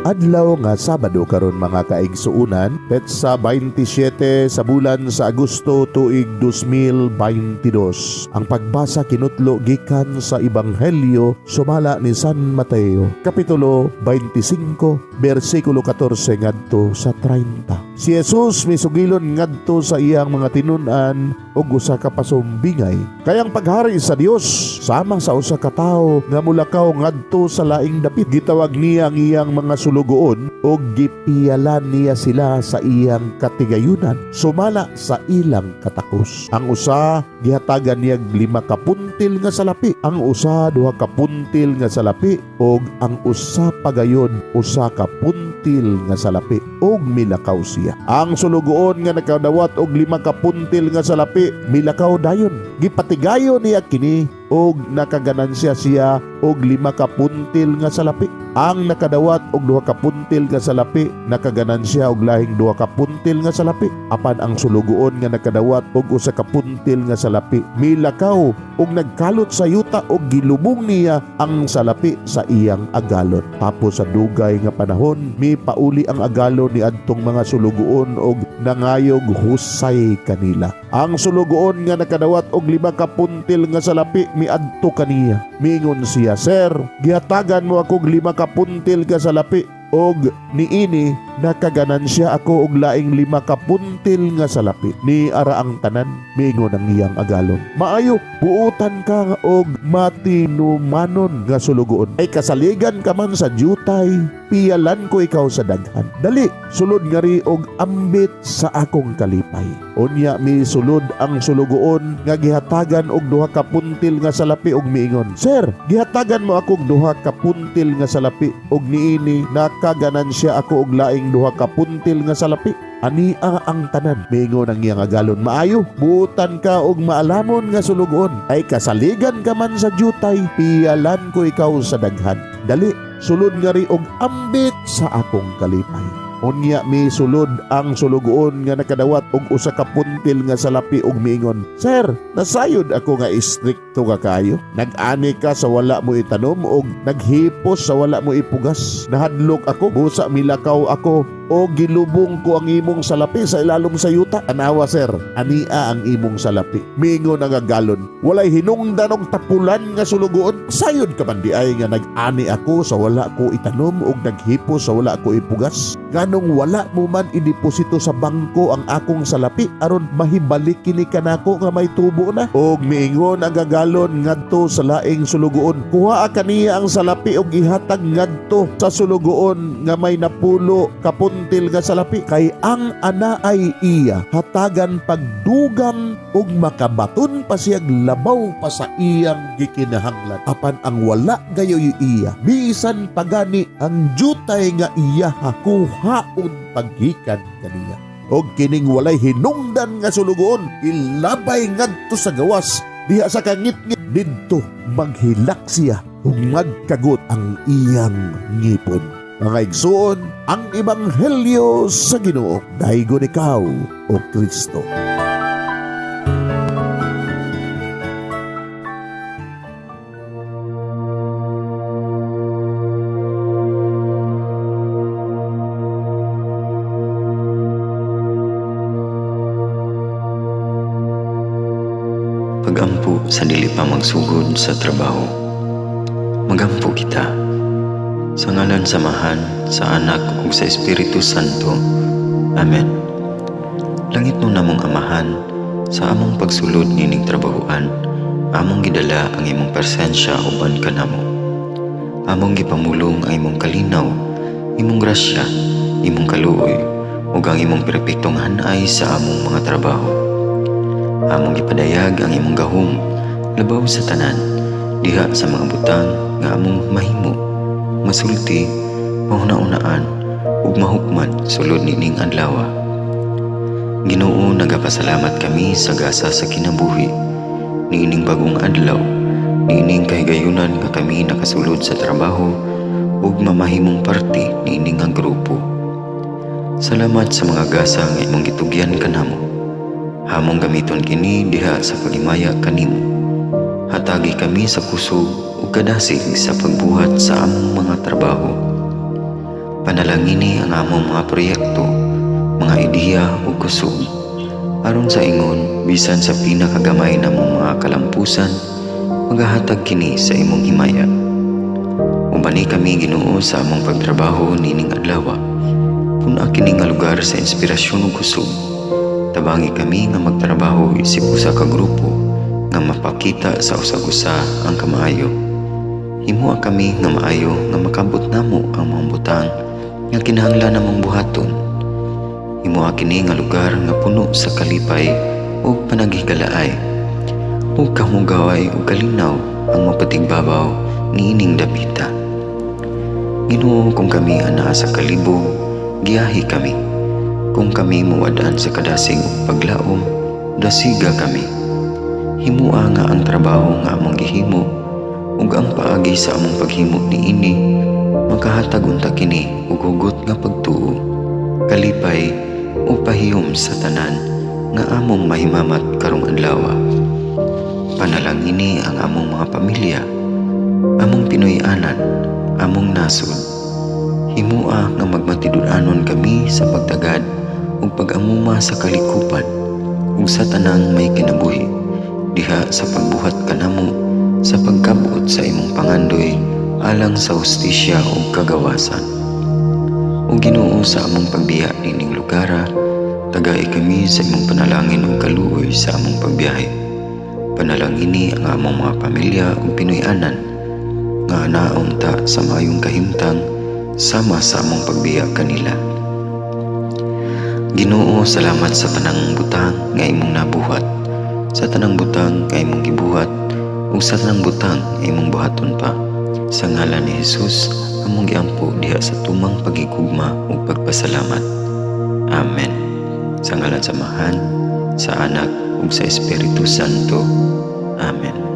Adlaw nga Sabado karon, mga kaigsuunan, petsa 27 sa bulan sa Agosto, tuig 2022. Ang pagbasa kinutlo gikan sa Ebanghelyo sumala ni San Mateo, kapitulo 25, bersikulo 14 ngadto sa 30. Si Jesus misugilon ngadto sa iyang mga tinun-an og usa ka pasumbingay. Kay ang paghari sa Dios sama sa usa ka tawo nga mulakaw ngadto sa laing dapit. Gitawag niya ang iyang mga sulugoon ug gipiyalan niya sila sa iyang katigayunan sumala sa ilang katakos. Ang usa gihatagan niya 5 ka puntil nga salapi, ang usa 2 ka puntil nga salapi, ug ang usa pagayon 1 ka puntil nga salapi, ug milakaw siya. Ang sulugoon nga nakadawat og 5 ka puntil nga salapi milakaw dayon. Gipatigayon niya kini og nakaganansya siya og 5 ka puntil nga salapi. Ang nakadawat og 2 ka puntil nga salapi nakaganansya og lahing 2 ka puntil nga salapi. Apan ang sulugoon nga nakadawat og 1 ka puntil nga salapi milakaw og nagkalot sa yuta og gilubong niya ang salapi sa iyang agalon. Tapos sa dugay nga panahon, mipauli ang agalon ni adtong mga sulugoon og nangayog husay kanila. Ang sulugoon nga nakadawat og 5 ka puntil nga salapi miadto kaniya. Mingon siya, "Sir, gihatagan mo akog 5 ka puntil nga salapi og niini nakaganansya ako og laing 5 ka puntil nga salapi." "Ni ara ang tanan," miingon ang iyang agalon. "Maayo, buutan ka og matinumanon nga sulugoon. Ay kasaligan ka man sa jutay, piyalan ko ikaw sa daghan. Dali, sulod ngari og ambit sa akong kalipay." Unya misulod ang sulugoon nga gihatagan og 2 ka puntil nga salapi og miingon, "Sir, gihatagan mo ako og 2 ka puntil nga salapi og niini nakaganansya ako og laing 2 ka puntil nga salapi. Ania ang tanan." Miingon ang iyang agalon, "Maayo, buutan ka og maalamon nga sulugoon. Ay kasaligan ka man sa jutay, piyalan ko ikaw sa daghan. Dali, sulod ngari og ambit sa akong kalipay." Unya mi sulod ang sulugoon nga nakadawat og 1 ka puntil nga salapi og miingon, "Sir, nasayod ako nga istrikto ka kayo. Nag-ani ka sa wala mo itanom og naghipos sa wala mo ipugas. Nahadlok ako, busa milakaw ako o gilubong ko ang imong salapi sa ilalom sa yuta. Anawa, sir, ania ang imong salapi." Miingon ang agalon, "Walay hinungdan og tapulan nga sulugoon. Sayod ka man di ay nga nag-ani ako sa wala ko itanom og naghipos sa wala ko ipugas? Nganong wala mo man ideposito sa bangko ang akong salapi aron mahibalik kini kanako nga may tubo na?" Og miingon ang agalon ngadto sa laing sulugoon, "Kuhaa kaniya ang salapi og ihatag ngadto sa sulugoon nga may 10 ka puntil nga salapi. Kay ang anaay iya, hatagan pagdugang ug makabaton pa siyag labaw pa sa iyang gikinahanglan. Apan ang wala gayoy iya, bisan pagani ang jutay nga iya kuhaon paggikan kaniya. Og kining walay hinungdan nga sulugoon, ilabay ngadto sa gawas diha sa kangitngit. Didto maghilak siya ug magkagot ang iyang ngipon." Mga igsuon, ang ebanghelyo sa Ginoo. Daygon ikaw, O Kristo. Pagampo sa dili pa magsugod sa trabaho. Magampo kita. Sa ngalan sa Amahan, sa Anak ug sa Espiritu Santo. Amen. Langitnon namong Amahan, sa among pagsulod nining trabahoan, among gidala ang imong presensya uban kanamo. Among gipamulong ang imong kalinaw, imong grasya, imong kaluoy, ug ang imong perpektong hanay sa among mga trabaho. Among gipadayag ang imong gahom labaw sa tanan diha sa mga butang nga among mahimo, masulti, mahuna-unaan ug mahukman sulod nining adlaw. Ginoo, nagapasalamat kami sa gasa sa kinabuhi niining bagong adlaw, niining kahigayunan nga kami nakasulod sa trabaho ug mamahimong parte niini nga grupo. Salamat sa mga gasa nga imong gitugyan kanamo. Among gamiton kini diha sa paghimaya kanimo. Hatagi kami sa kusog ug kadasig sa pagbuhat sa among mga trabaho. Panalangini ang among mga proyekto, mga ideya ug kusog. Aron sa ingon, bisan sa pinakagamay namong mga kalampusan, magahatag kini sa imong himaya. Ubani kami, Ginoo, sa among pagtrabaho nining adlaw. Pun-a kini nga lugar sa inspirasyon ug kusog. Tabangi kami nga magtrabaho isip usa ka grupo nga mapakita sa usag-usa ang kamaayo. Himoa kami nga maayo nga makabot namo ang mga butang nga kinahanglan namong buhaton. Himoa kini nga lugar nga puno sa kalipay ug panaghigalaay. Ug kamugaway ug kalinaw ang mapatigbabaw niining dapita. Ginoo, kung kami anaa sa kalibog, giyahi kami. Kung kami muwad-an sa kadasig ug paglaom, dasiga kami. Himua nga ang trabaho nga among gihimo ug ang paagi sa among paghimo niini makahatag unta kini og hugot nga pagtuo, kalipay ug pahiyom sa tanan nga among mahimamat karong adlaw. Panalangini ang among mga pamilya, among Pinoy-anan, among nasod. Himua nga magmatinud-anon kami sa pagtagad ug pag-amuma sa kalikupan ug sa tanang may kinabuhi diha sa pagbuhat kanamo sa pagkabot sa imong pangandoy alang sa hustisya ug kagawasan. O Ginoo, sa among pagbiya nining lugara, tagai kami sa imong panalangin ug kaluoy sa among pagbiyahe. Panalangini ang among mga pamilya ug Pinoy-anan nga anaa unta sa maayong kahimtang sama sa among pagbiya kanila. Ginoo, salamat sa tanang butang nga imong nabuhat, sa tanang butang nga imong gibuhat, ug sa tanang butang nga imong buhaton pa. Sa ngalan ni Jesus, among giampo diha sa tumang pagigugma ug pagpasalamat. Amen. Sa ngalan sa Amahan, sa Anak ug sa Espiritu Santo. Amen.